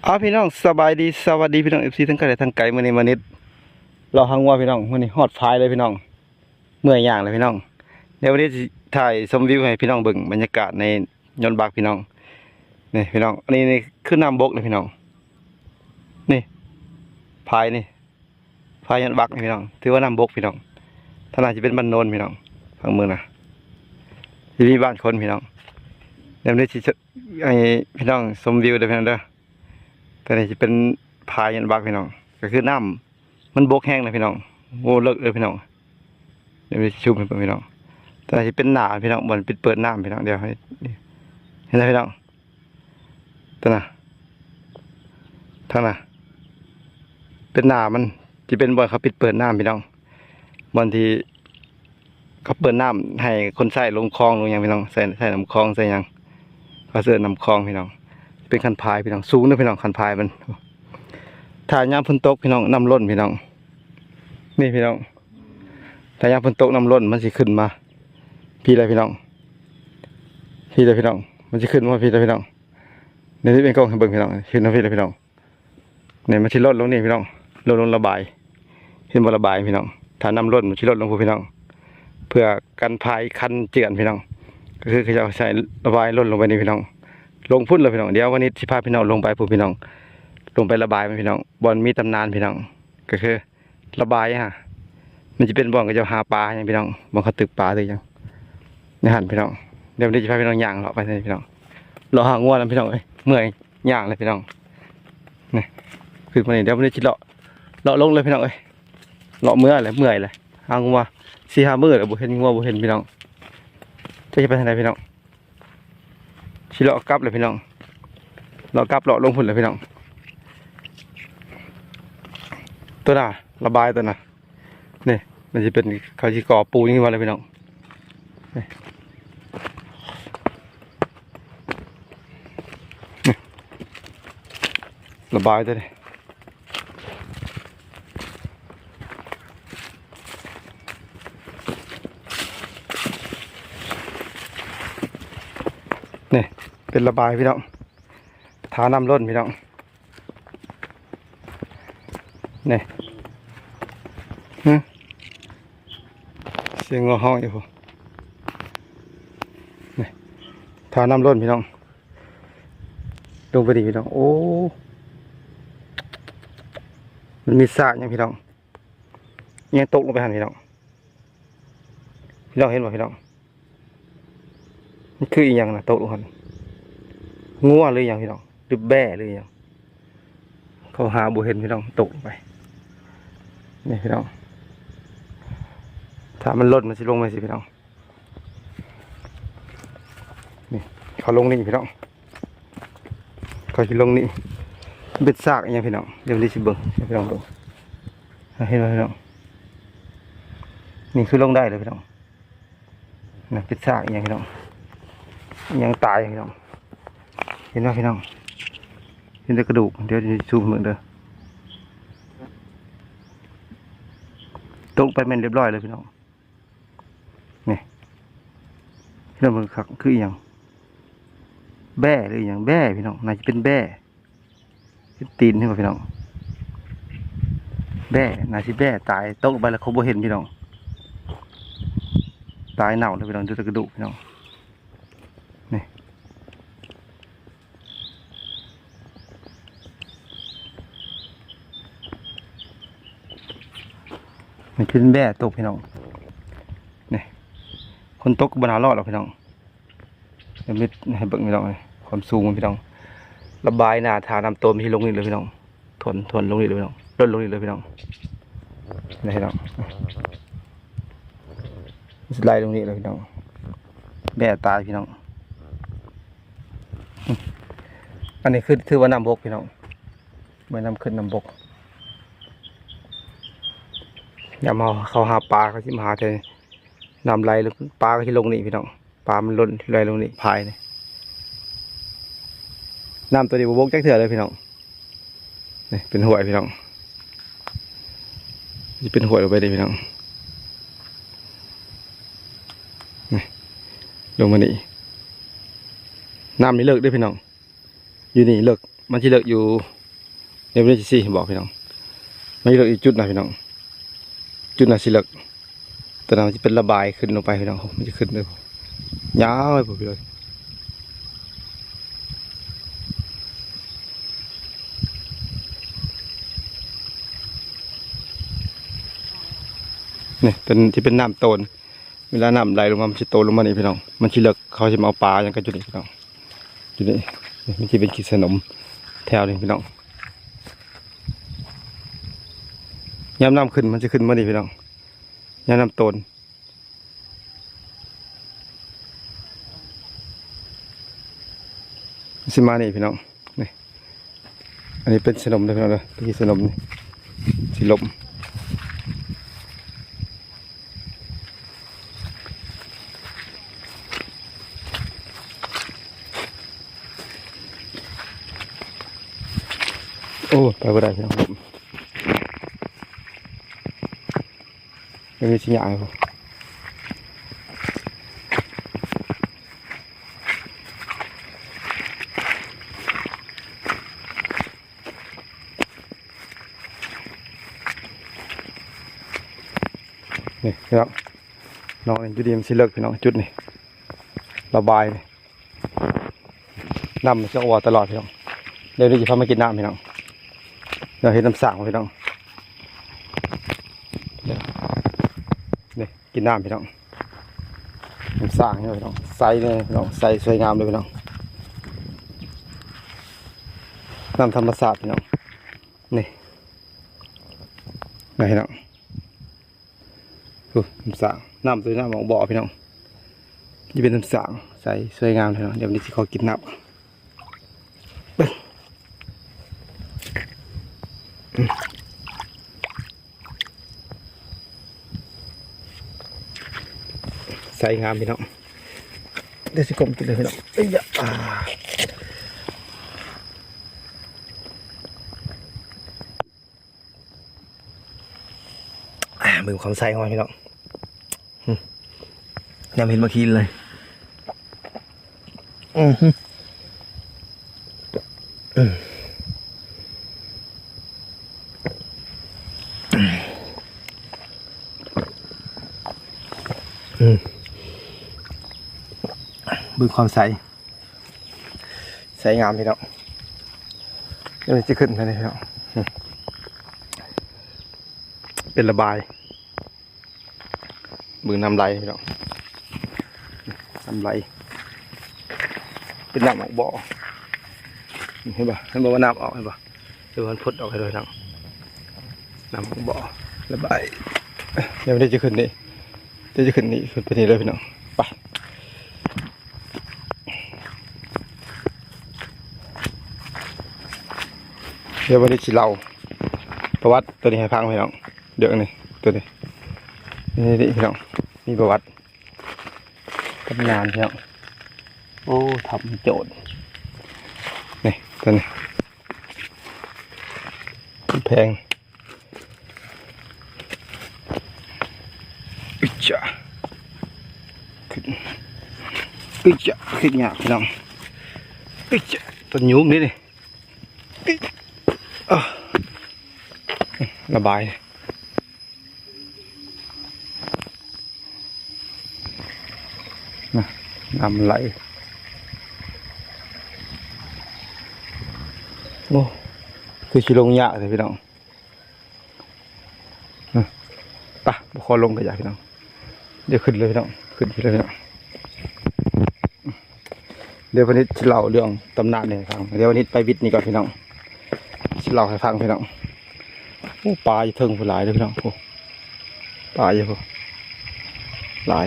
ເອົາ ພີ່ນ້ອງ ສະບາຍດີ ສະຫວັດດີ ພີ່ນ້ອງ ເອັຟຊີ ທັງໄກແລະທັງໄກ. ມື້ນີ້ມານິດເລາະຫາງົວ ພີ່ນ້ອງ. ມື້ນີ້ຮອດຝາຍເລີຍ ພີ່ນ້ອງ, ເມື່ອຍຍ່າງເລີຍ ພີ່ນ້ອງ. ດຽວວັນນີ້ຊິຖ່າຍຊົມວິວໃຫ້ພີ່ນ້ອງເບິ່ງ ບັນຍາກາດໃນຍອດບັກ ພີ່ນ້ອງ. ນີ້ ພີ່ນ້ອງ, ອັນນີ້ ນີ້ຄືນ້ຳບົກເລີຍ ພີ່ນ້ອງ. ນີ້ ຝາຍນີ້ ຝາຍຍອດບັກນີ້ ພີ່ນ້ອງ, ຖືວ່ານ້ຳບົກ ພີ່ນ້ອງ. ທາງນັ້ນຊິເປັນບ້ານໂນນ ພີ່ນ້ອງ, ທາງເມືອງນະ ຊິມີບ້ານຄົນ ພີ່ນ້ອງ. ດຽວນີ້ຊິໃຫ້ພີ່ນ້ອງຊົມວິວເດີ ພີ່ນ້ອງເດີ. ຕົວນີ້ຊິເປັນຝາຍຍອດບັກ ພີ່ນ້ອງ, ກໍຄືນ້ຳມັນບົກແຮງນະ ພີ່ນ້ອງ. ໂອ້ ເລິກເລີຍ ພີ່ນ້ອງ. ດຽວຊິຊູມໃຫ້ເບິ່ງ ພີ່ນ້ອງ. ຕົວນີ້ຊິເປັນໜ້າ ພີ່ນ້ອງ, ບ່ອນປິດເປີດນ້ຳ ພີ່ນ້ອງ. ດຽວໃຫ້ ເຫັນແລ້ວ ພີ່ນ້ອງ. ຕົວນະ ທາງນະ ເປັນໜ້າມັນ, ຊິເປັນບ່ອນເຂົາປິດເປີດນ້ຳ ພີ່ນ້ອງ, ບ່ອນທີ່ເຂົາເປີດນ້ຳໃຫ້ຄົນໃຊ້ລົງຄອງລົງຫຍັງ ພີ່ນ້ອງ. ໃຊ້ ໃຊ້ນ້ຳຄອງ ໃຊ້ຫຍັງ ເຂົາເອີ້ນນ້ຳຄອງ ພີ່ນ້ອງ. ເປັນຄັນພາຍ ພີ່ນ້ອງ, ສູງເດີ້ ພີ່ນ້ອງ, ຄັນພາຍມັນ. ຖ້າຍາມຝົນຕົກ ພີ່ນ້ອງ, ນ້ຳລົ້ນ ພີ່ນ້ອງ. ນີ້ ພີ່ນ້ອງ, ຖ້າຍາມຝົນຕົກນ້ຳລົ້ນ ມັນຊິຂຶ້ນມາພີ້ແຫຼະ ພີ່ນ້ອງ, ພີ້ແຫຼະ ພີ່ນ້ອງ. ມັນຊິຂຶ້ນມາພີ້ແຫຼະ ພີ່ນ້ອງ. ດຽວຊິເປັນກ້ອງໃຫ້ເບິ່ງ ພີ່ນ້ອງ, ຂຶ້ນມາພີ້ແຫຼະ ພີ່ນ້ອງ. ນີ້ມັນຊິລົ້ນລົງນີ້ ພີ່ນ້ອງ, ລົ້ນລົງລະບາຍ. ເຫັນບໍ່ ລະບາຍ ພີ່ນ້ອງ? ຖ້ານ້ຳລົ້ນມັນຊິລົ້ນລົງພຸ້ນ ພີ່ນ້ອງ, ເພື່ອກັນພາຍຄັນເຈື່ອນ ພີ່ນ້ອງ. ກໍຄືເຂົາເຈົ້າໃຊ້ລະບາຍລົ້ນລົງໄປນີ້ ພີ່ນ້ອງ, ລົງພຸ້ນເລີຍ ພີ່ນ້ອງ. ດຽວວັນນີ້ຊິພາພີ່ນ້ອງລົງໄປພຸ້ນ ພີ່ນ້ອງ, ລົງໄປລະບາຍມັນ ພີ່ນ້ອງ, ບ່ອນມີຕຳນານ ພີ່ນ້ອງ. ກໍຄື ລະບາຍຫາ ມັນຈະເປັນບ່ອນເຂົາເຈົ້າຫາປາຫຍັງ ພີ່ນ້ອງ, ບ່ອນເຂົາຕຶກປາຕຶກຫຍັງໃນຫັ້ນ ພີ່ນ້ອງ. ດຽວວັນນີ້ຊິພາພີ່ນ້ອງຍ່າງເລາະໄປ ພີ່ນ້ອງ, ເລາະຫາງົວນຳ ພີ່ນ້ອງເອີຍ. ເມື່ອຍຍ່າງເລີຍ ພີ່ນ້ອງ. ນີ້ ຂຶ້ນມານີ້ ດຽວວັນນີ້ຊິເລາະ ເລາະລົງເລີຍ ພີ່ນ້ອງເອີຍ. ເລາະເມື່ອຍແຫຼະ ເມື່ອຍແຫຼະ, ຫາງົວ ສີ່ຫ້າມື້ແລ້ວ ບໍ່ເຫັນງົວ ບໍ່ເຫັນ ພີ່ນ້ອງ. ຈະໄປທາງໃດ ພີ່ນ້ອງ? ຊິເລາະກັບແຫຼະ ພີ່ນ້ອງ, ເລາະກັບເລາະລົງພຸ້ນແຫຼະ ພີ່ນ້ອງ. ຕົວໜ້າລະບາຍ ຕົວໜ້າ ນີ້ ມັນຊິເປັນ ເຂົາຊິກໍ່ປູນີ້ມາເລີຍ ພີ່ນ້ອງ. ນີ້ ນີ້ ລະບາຍຕົວນີ້. ນີ້ເປັນລະບາຍ ພີ່ນ້ອງ, ຖ້ານ້ຳລົ້ນ ພີ່ນ້ອງ. ນີ້ ຫຶ ສຽງງົວຮ້ອງຢູ່ພຸ້ນ. ນີ້ ຖ້ານ້ຳລົ້ນ ພີ່ນ້ອງ. ລົງໄປນີ້ ພີ່ນ້ອງ. ໂອ້ ມັນມີຊາກຫຍັງ ພີ່ນ້ອງ, ຫຍັງຕົກລົງໄປຫັ້ນ ພີ່ນ້ອງ. ພີ່ນ້ອງເຫັນບໍ່ ພີ່ນ້ອງ? ມັນຄືອີຫຍັງນະຕົກລົງຫັ້ນ? ງົວຫຼືຫຍັງ ພີ່ນ້ອງ, ຫຼືແບ້ຫຼືຫຍັງ? ເຂົາຫາບໍ່ເຫັນ ພີ່ນ້ອງ, ຕົກລົງໄປ. ນີ້ ພີ່ນ້ອງ, ຖ້າມັນລົ້ນ ມັນຊິລົງໄປຊີ້ ພີ່ນ້ອງ. ນີ້ ເຂົາລົງນີ້ ພີ່ນ້ອງ, ເຂົາຊິລົງນີ້. ເປັນຊາກອີຫຍັງ ພີ່ນ້ອງ? ດຽວນີ້ຊິເບິ່ງໃຫ້ພີ່ນ້ອງເບິ່ງ. ເຫັນບໍ່ ພີ່ນ້ອງ? ນີ້ຄືລົງໄດ້ເລີຍ ພີ່ນ້ອງ. ນະ ເປັນຊາກອີຫຍັງ ພີ່ນ້ອງ, ອີຫຍັງຕາຍ ພີ່ນ້ອງ. ເຫັນບໍ່ ພີ່ນ້ອງ? ເຫັນແຕ່ກະດູກ. ດຽວຊິຊູມເບິ່ງເດີ, ຕົກໄປແມ່ນຮຽບຮ້ອຍເລີຍ ພີ່ນ້ອງ. ນີ້ ພີ່ນ້ອງເບິ່ງຄັກ ຄືອີຫຍັງ? ແບ້ຫຼືອີຫຍັງ? ແບ້ ພີ່ນ້ອງ, ໜ້າຈະເປັນແບ້ ເປັນຕີນ ເຫັນບໍ່ ພີ່ນ້ອງ? ແບ້ ໜ້າຊິແບ້ຕາຍ, ຕົກລົງໄປແລ້ວເຂົາບໍ່ເຫັນ ພີ່ນ້ອງ, ຕາຍເນົ່າເລີຍ ພີ່ນ້ອງ, ເຫຼືອແຕ່ກະດູກ ພີ່ນ້ອງ. ນີ້ ມັນເປັນແບ້ຕົກ ພີ່ນ້ອງ. ນີ້ ຝົນຕົກກໍບໍ່ໜ້າລອດດອກ ພີ່ນ້ອງ. ດຽວມິດໃຫ້ເບິ່ງ ພີ່ນ້ອງເອີຍ, ຄວາມສູງ ພີ່ນ້ອງ. ລະບາຍໜ້າ ຖ້ານ້ຳຕົມຊິລົງນີ້ເລີຍ ພີ່ນ້ອງ. ຖ້ວນ ຖ້ວນລົງນີ້ເລີຍ ພີ່ນ້ອງ, ລົ້ນລົງນີ້ເລີຍ ພີ່ນ້ອງ. ນີ້ ພີ່ນ້ອງ, ຊິໄຫຼລົງນີ້ເລີຍ ພີ່ນ້ອງ. ແບ້ຕາຍ ພີ່ນ້ອງ. ອັນນີ້ຄືຖືວ່ານ້ຳບົກ ພີ່ນ້ອງ, ແມ່ນນ້ຳຂຶ້ນນ້ຳບົກ. ຍາມເຮົາເຂົ້າຫາປາ ເຂົາຊິມາຫາແຕ່ນ້ຳໄຫຼ ແລ້ວປາກໍຊິລົງນີ້ ພີ່ນ້ອງ. ປາມັນລົ້ນໄຫຼລົງນີ້ ພາຍນີ້. ນ້ຳຕົວນີ້ບໍ່ບົກຈັກເທື່ອເລີຍ ພີ່ນ້ອງ. ນີ້ເປັນຫ້ວຍ ພີ່ນ້ອງ, ຊິເປັນຫ້ວຍລົງໄປເດ້ ພີ່ນ້ອງ. ນີ້ ລົງມານີ້ ນ້ຳນີ້ເລິກເດ້ ພີ່ນ້ອງ. ຢູ່ນີ້ເລິກ, ມັນຊິເລິກຢູ່ ດຽວນີ້ຊິຊີ້ໃຫ້ເບິ່ງພີ່ນ້ອງ ມັນເລິກອີກຈຸດນະພີ່ນ້ອງ ຈຸດນັ້ນຊິເລິກ ຕົວນັ້ນມັນຈະເປັນລະບາຍຂຶ້ນລົງໄປພີ່ນ້ອງ ມັນຈະຂຶ້ນເລີຍ ຍາວໄປພຸ້ນພີ່ນ້ອງ. ນີ້ ຕົວນີ້ຈະເປັນນ້ຳໂຕນ ເວລານ້ຳໄຫຼລົງມາ ມັນຊິໂຕນລົງມານີ້ພີ່ນ້ອງ ມັນຊິເລິກ ເຂົາຊິມາເອົາປາຫຍັງກັນຢູ່ນີ້ພີ່ນ້ອງ ຢູ່ນີ້ ນີ້ມັນຊິເປັນຂີ້ສະໜົມແຖວນີ້ພີ່ນ້ອງ ຍາມນ້ຳຂຶ້ນມັນຊິຂຶ້ນມານີ້ພີ່ນ້ອງ ຍາມນ້ຳໂຕນ ຊິມານີ້ພີ່ນ້ອງ ນີ້ ອັນນີ້ເປັນສະໜົມເດີພີ່ນ້ອງເດີ ເປັນຂີ້ສະໜົມນີ້ ຊິລົມ ໂອ້ ໄປບໍ່ໄດ້ພີ່ນ້ອງ ລົມ ຍັງມີຊິຍາກຢູ່ ນີ້ພີ່ນ້ອງ ນ້ອງຢູ່ດີມັນຊິເລິກພີ່ນ້ອງ ຈຸດນີ້ ລະບາຍນີ້ ນ້ຳມັນຊິອອກຕະຫຼອດພີ່ນ້ອງ ດຽວນີ້ຈະພາມາກິນນ້ຳພີ່ນ້ອງ ດຽວເຮັດນ້ຳສ້າງພີ່ນ້ອງ ນີ້ ກິນນ້ຳພີ່ນ້ອງ ນ້ຳສ້າງເນາະພີ່ນ້ອງ ໃສເນາະພີ່ນ້ອງ ໃສສວຍງາມເລີຍພີ່ນ້ອງ ນ້ຳທຳມະຊາດພີ່ນ້ອງ ນີ້ ນີ້ພີ່ນ້ອງ ໂອ້ ນ້ຳສ້າງ ນ້ຳຕົວນີ້ນ້ຳອອກບໍ່ພີ່ນ້ອງ ຈະເປັນນ້ຳສ້າງ ໃສສວຍງາມເລີຍພີ່ນ້ອງ ດຽວວັນນີ້ຊິຂໍກິນນ້ຳ ໃສງາມພີ່ນ້ອງ ດຽວຊິກົ້ມກິນເລີຍພີ່ນ້ອງ ເອີຍ ອ່າ ອ່າ ເບິ່ງຄວາມໃສຂອງມັນພີ່ນ້ອງ ອືມ ແນມເຫັນມາຄີນເລີຍ ອື ອື ອື ເບິ່ງຄວາມໃສ ໃສງາມພີ່ນ້ອງ ດຽວຊິຂຶ້ນໄປນີ້ພີ່ນ້ອງ ເປັນລະບາຍ ເບິ່ງນ້ຳໄຫຼພີ່ນ້ອງ ນ້ຳໄຫຼ ເປັນນ້ຳອອກບໍ່ ເຫັນບໍ່ ເຫັນບໍ່ວ່ານ້ຳອອກ ເຫັນບໍ່ ເຫັນບໍ່ ມັນພົດອອກໃຫ້ເບິ່ງພີ່ນ້ອງ ນ້ຳອອກບໍ່ ລະບາຍ ດຽວນີ້ຈະຂຶ້ນນີ້ ດຽວຈະຂຶ້ນນີ້ ຂຶ້ນໄປນີ້ເລີຍພີ່ນ້ອງ ໄປ ດຽວວັນນີ້ຊິເລົ່າປະຫວັດຕົວນີ້ໃຫ້ຟັງພີ່ນ້ອງ ເລື່ອງນີ້ ຕົວນີ້ ນີ້ພີ່ນ້ອງ ມີປະຫວັດ ຕຳນານພີ່ນ້ອງ ໂອ້ ຖ້ຳໂຈນ ນີ້ ຕົວນີ້ ກຳແພງ ອຶຈະ ຂຶ້ນ ອຶຈະ ຂຶ້ນຍາກພີ່ນ້ອງ ອຶຈະ ຕົ້ນຍຸງນີ້ນີ້ ອາ ລະບາຍ ນະ ນ້ຳໄຫຼ ໂອ້ ຄືຊິລົງຍາກແທ້ພີ່ນ້ອງ ອື ໄປ ບໍ່ຂໍລົງກໍຢ່າພີ່ນ້ອງ ດຽວຂຶ້ນເລີຍພີ່ນ້ອງ ຂຶ້ນໄປເລີຍພີ່ນ້ອງ ດຽວວັນນີ້ຊິເລົ່າເລື່ອງຕຳນານນີ້ໃຫ້ຟັງ ດຽວວັນນີ້ໄປວິດນີ້ກ່ອນພີ່ນ້ອງ ຊິເລົ່າໃຫ້ຟັງພີ່ນ້ອງ ໂອ້ ປາຢູ່ເທິງພຸ້ນຫຼາຍເດີພີ່ນ້ອງ ໂອ້ ປາຢູ່ພຸ້ນ ຫຼາຍ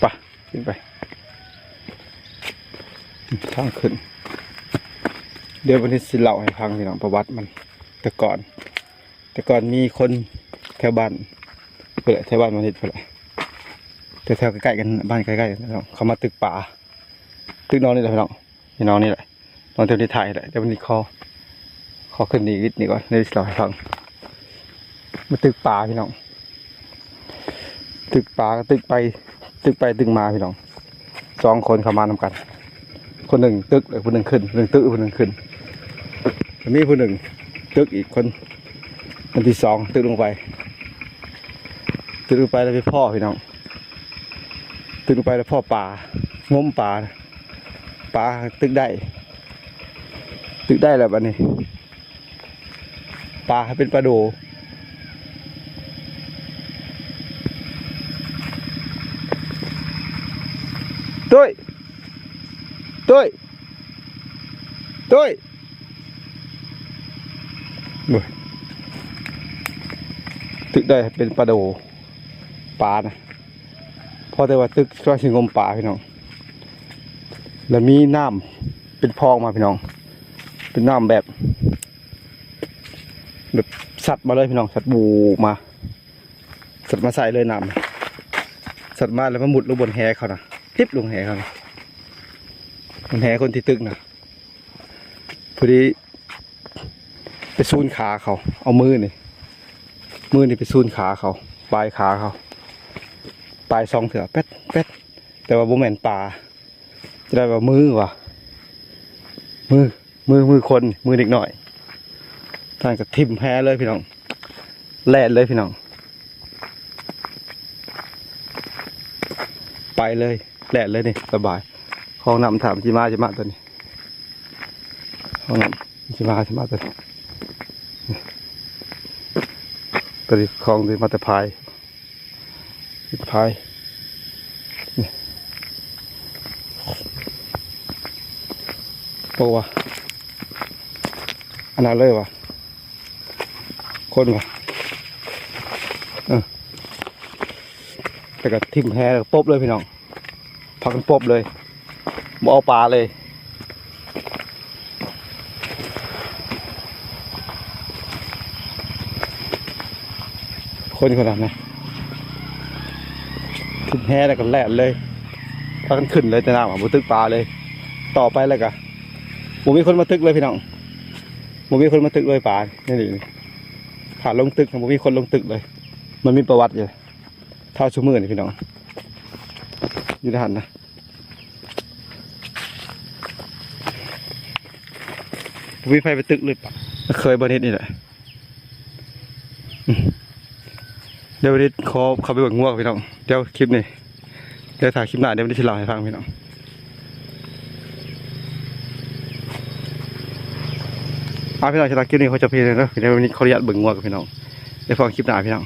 ໄປ ຂຶ້ນໄປ ທາງຂຶ້ນ ດຽວວັນນີ້ຊິເລົ່າໃຫ້ຟັງພີ່ນ້ອງ ປະຫວັດມັນ ແຕ່ກ່ອນ ແຕ່ກ່ອນມີຄົນແຖວບ້ານພຸ້ນແຫຼະ ແຖວບ້ານມາເຮັດພຸ້ນແຫຼະ ແຖວໆໃກ້ໆກັນ ບ້ານໃກ້ໆກັນເນາະ ເຂົາມາຕຶກປາ ຕຶກໜອງນີ້ແຫຼະພີ່ນ້ອງ ນີ້ໜອງນີ້ແຫຼະ ໜອງທີ່ໄດ້ຖ່າຍແຫຼະ ແຕ່ວັນນີ້ຂໍ ຂໍຂຶ້ນນີ້ວິດນີ້ກ່ອນ ດຽວຊິເລົ່າໃຫ້ຟັງ ມາຕຶກປາພີ່ນ້ອງ ຕຶກປາ ຕຶກໄປຕຶກໄປຕຶກມາພີ່ນ້ອງ ສອງຄົນເຂົ້າມານຳກັນ ຄົນໜຶ່ງຕຶກ ແລ້ວຜູ້ໜຶ່ງຂຶ້ນ ຜູ້ໜຶ່ງຕຶກ ຜູ້ໜຶ່ງຂຶ້ນ ແລ້ວມີຜູ້ໜຶ່ງຕຶກອີກຄົນ ຄົນທີສອງຕຶກລົງໄປ ຕຶກລົງໄປແລ້ວໄປພໍ້ພີ່ນ້ອງ ຕຶກລົງໄປແລ້ວພໍ້ປາ ງົມປາ ປາຕຶກໄດ້ ຕຶກໄດ້ແລ້ວບັດນີ້ ປາໃຫ້ເປັນປາໂດ ຕຸ້ຍ ຕຸ້ຍ ຕຸ້ຍ ໂອ້ຍ ຕຶກໄດ້ເປັນປາໂດ ປານະ ພໍແຕ່ວ່າຕຶກກຳລັງຊິງົມປາພີ່ນ້ອງ ແລ້ວມີນ້ຳເປັນພອງມາພີ່ນ້ອງ ເປັນນ້ຳແບບ ແບບຊັດມາເລີຍພີ່ນ້ອງ ຊັດບູມາ ຊັດມາໃສ່ເລີຍນ້ຳ ຊັດມາແລ້ວມາມຸດລົງບ່ອນແຫເຂົານະ ຕິບລົງແຫເຂົານະ ບ່ອນແຫຄົນທີ່ຕຶກນະ ພໍດີໄປສູນຂາເຂົາ ເອົາມືນີ້ ມືນີ້ໄປສູນຂາເຂົາ ປາຍຂາເຂົາ ປາຍສອງເທື່ອ ແປັດ ແປັດ ແຕ່ວ່າບໍ່ແມ່ນປາ ຈະໄດ້ວ່າມືຫວາ ມື ມື ມືຄົນ ມືເດັກນ້ອຍ ທ່ານກໍຖິ້ມແຫເລີຍພີ່ນ້ອງ ແລ່ນເລີຍພີ່ນ້ອງ ໄປເລີຍ ແລ່ນເລີຍນີ້ ສະບາຍ ຄອງນ້ຳຖ້າມັນຊິມາ ຊິມາຕົວນີ້ ຄອງນ້ຳຊິມາ ຊິມາຕົວນີ້ ຕົວນີ້ຄອງຊິມາແຕ່ພາຍ ພາຍ ນີ້ ໂອ້ວ່າ ອັນນັ້ນເລີຍວ່າ ຄົນວ່າ ເອີ ແລ້ວກໍຖິ້ມແຫ ແລ້ວກໍປົບເລີຍພີ່ນ້ອງ ພາກັນປົບເລີຍ ບໍ່ເອົາປາເລີຍ ຄົນຂະໜາດນັ້ນ ຂຶ້ນແຫແລ້ວກໍແລ່ນເລີຍ ພາກັນຂຶ້ນເລີຍ ແຕ່ນ້ຳບໍ່ຕຶກປາເລີຍ ຕໍ່ໄປແລ້ວກໍບໍ່ມີຄົນມາຕຶກເລີຍພີ່ນ້ອງ ບໍ່ມີຄົນມາຕຶກເລີຍ ປານີ້ ຖ້າລົງຕຶກ ບໍ່ມີຄົນລົງຕຶກເລີຍ ມັນມີປະຫວັດຢູ່ ທ້າວຊຸມື້ນີ້ພີ່ນ້ອງ ຢູ່ໃນຫັ້ນນະ ບໍ່ມີໃຜໄປຕຶກເລີຍ ເຄີຍບໍ່ນິດນີ້ແຫຼະ ດຽວວັນນີ້ຂໍເຂົ້າໄປເບິ່ງງົວພີ່ນ້ອງ ດຽວຄລິບນີ້ ດຽວຖ້າຄລິບໜ້າ ດຽວວັນນີ້ຊິເລົ່າໃຫ້ຟັງພີ່ນ້ອງ ເອົາພີ່ນ້ອງ ສຳລັບຄລິບນີ້ຂໍຈົບພຽງເທົ່ານີ້ເດີ ດຽວວັນນີ້ຂໍອະນຸຍາດເບິ່ງງົວກັນພີ່ນ້ອງ ໄດ້ພໍ້ຄລິບໜ້າພີ່ນ້ອງ.